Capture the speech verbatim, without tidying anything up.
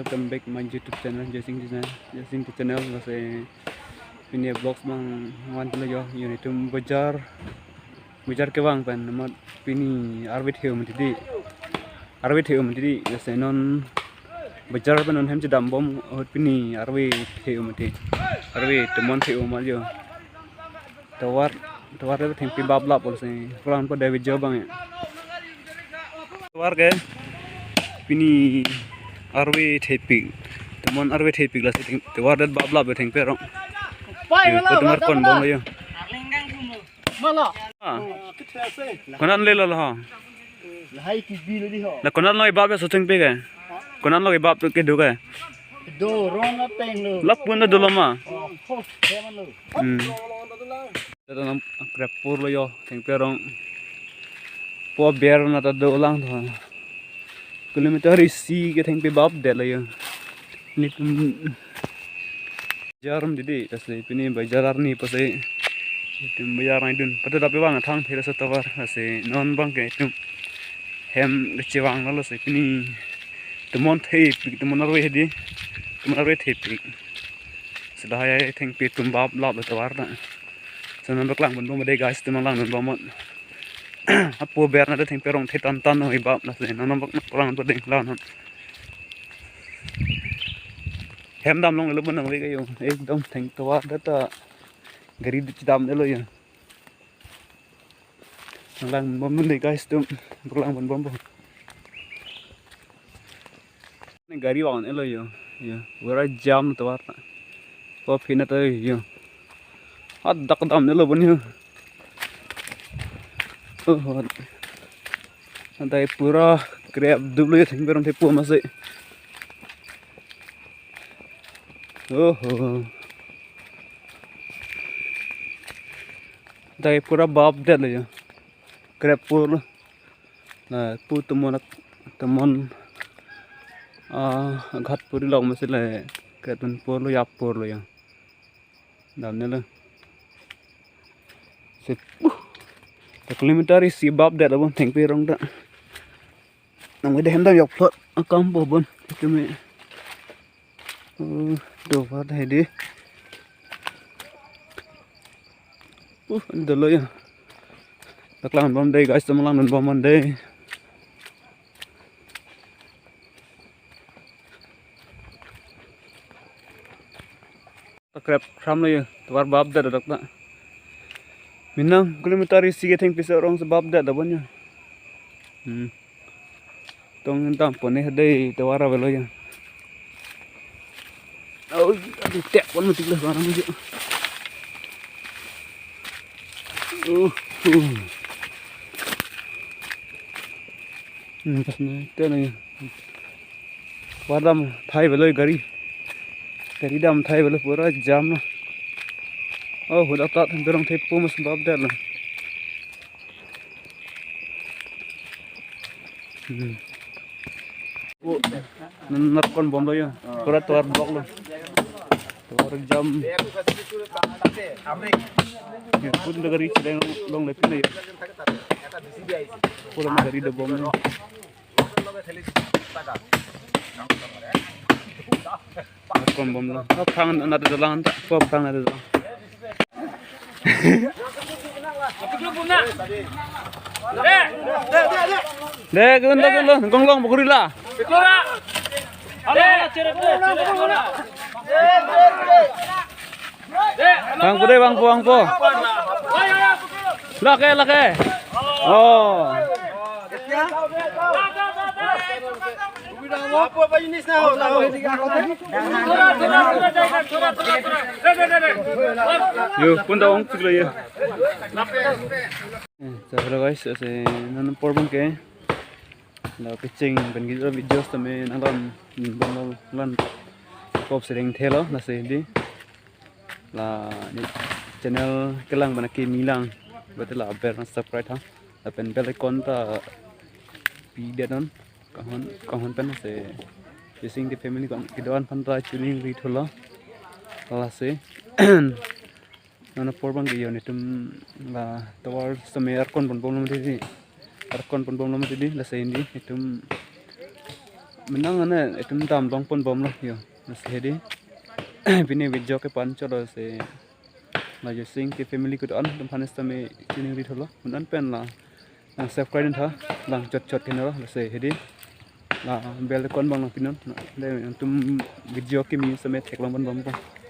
Welcome back my YouTube channel, Joysing channel, Joysing channel. Lasi pini vlogs abang van telo yo, yo netum bajar, bajar kevang pen, amat pini arve the-o mati di, arve the-o mati di. Lasi non bajar pen non hem chedam bom ahut pini arve the-o mati, arve tomon the-o amat yo. Tovar, tovar ke thengpi bap lap ol si. Kurang po David Jo abang ya. Tovar ke pini arve thepik. Tomon arve thepik lasi theng-, tovar det bap lap thengpi arong. Yo, ko tomar kon bom yo. Ah. Konat le lo lo ha. Lahai kibi lo di ho. La konat lo ibap ya shooting pe ke. Konat lo ibap ke do ke. Do rong ateng lo. Lap pun do lo ma. Oh, ho, he man lo. Hmm. Tata nam krep pur lo yo, thengpi arong. Po ber na ta dolang tho. Kilometer isi ke thengpi bap det lo yo. Netum bajar arum didi, lasi pini bajar arni pusi netum bajar nangdun. Pata dapi bang thang phira sa tovar, lasi non abang ke netum hem kechevang lo, lasi pini tomon thepik, tomon arve hedi, tomon arve thepik. Sila hai thengpi atum bap lap lo tovar ta. Lasi non paklang pon bom dei guys, netum langdun bom. Apo ber na ta thengpi arong the tan tan noi bap, lasi non paklang pon dei la non. Hem dam longle lo pon nangve ke yo. Ekdom theng tovar ta gari chedam det lo yo. Lang bom dei guys, netum lang bom bom. Ne gari vang det lo yo. Yo, pura jam tovar ta. Ko phina ta yo. Hadak dam det lo pon yo. Oh, adai pura krep dup lo yo, thengpi arong thepo amatsi. Oh. Adai pura bap det lo yo. Krep pur lo. Na pu tomon ak-, tomon, ah, ghat puri long amatsi le krep pur lo, yap pur lo yo. Dam det lo. Sip. Uh. Ta kilometer isi bap det lo pon thengpi arong ta. Nang de hem dam yok plot akam po pon. Keme. Uh, tovar ta hedi. Uh, do lo yo. Paklang bom dei guys, netum langdun bom dom dei. Ta krep kram lo yo, tovar bap det dak ta. Minang kilometer isi ke thengpi se arong si bap det da pon yo. Hmm. Tong dam pon ne dei tovar avelo yo. Oh, aduh, tek pon mati lah barang aja. Uh, uh. Hmm, pas na, tek na yo. Tovar dam thai avelo gari. Gari dam thai avelo pura jam na. Oh, hadak ta thengpi arong thepo amatsi bap det lo. Hmm. Oh, nan narkon bom lo yo. Pura tovar block lo. Tovar jam. Yo, pun da gari chedam longle pin yo. Pura ma gari do bom lo. Kom bom lo. Aphrang anat dolang ta. Aphrang anat dolang. De, kun da kun lo. Gong long bukuri la. Bang po de, bang po, bang po. Lake, lake. Oh. Yo, pun ta ong pik lo yo. Eh, so hello guys, lasi non apor abang ke. La kecheng pen kejut video tame nangdam, bang lo lan. Kop sereng thelo, lasi di. La ne channel kelang bana kimi lang. Bete la aber na subscribe tha. Lapen bell icon ta pi det non. Kanghon, kanghon pen lasi Joysing the family kon kedo-an aphan ta chuningri thulo. Lasi non apor abang ke yo netum la tovar tame arkon pon bom lo mati di. Arkon pon bom lo mati di, lasi di netum Menang ane itum dam dong pon bomlo yo. Lasi hedi. Pini video ke pan cholo se. La Joysing ke family kedo-an atum aphan sitame chiningri thulo. Mun an pen la nang subscribe tha, lang chot chot ke naro, lasi hedi. La bell icon abang nang pinon. La itum video kimi sitame theklong pon bompo.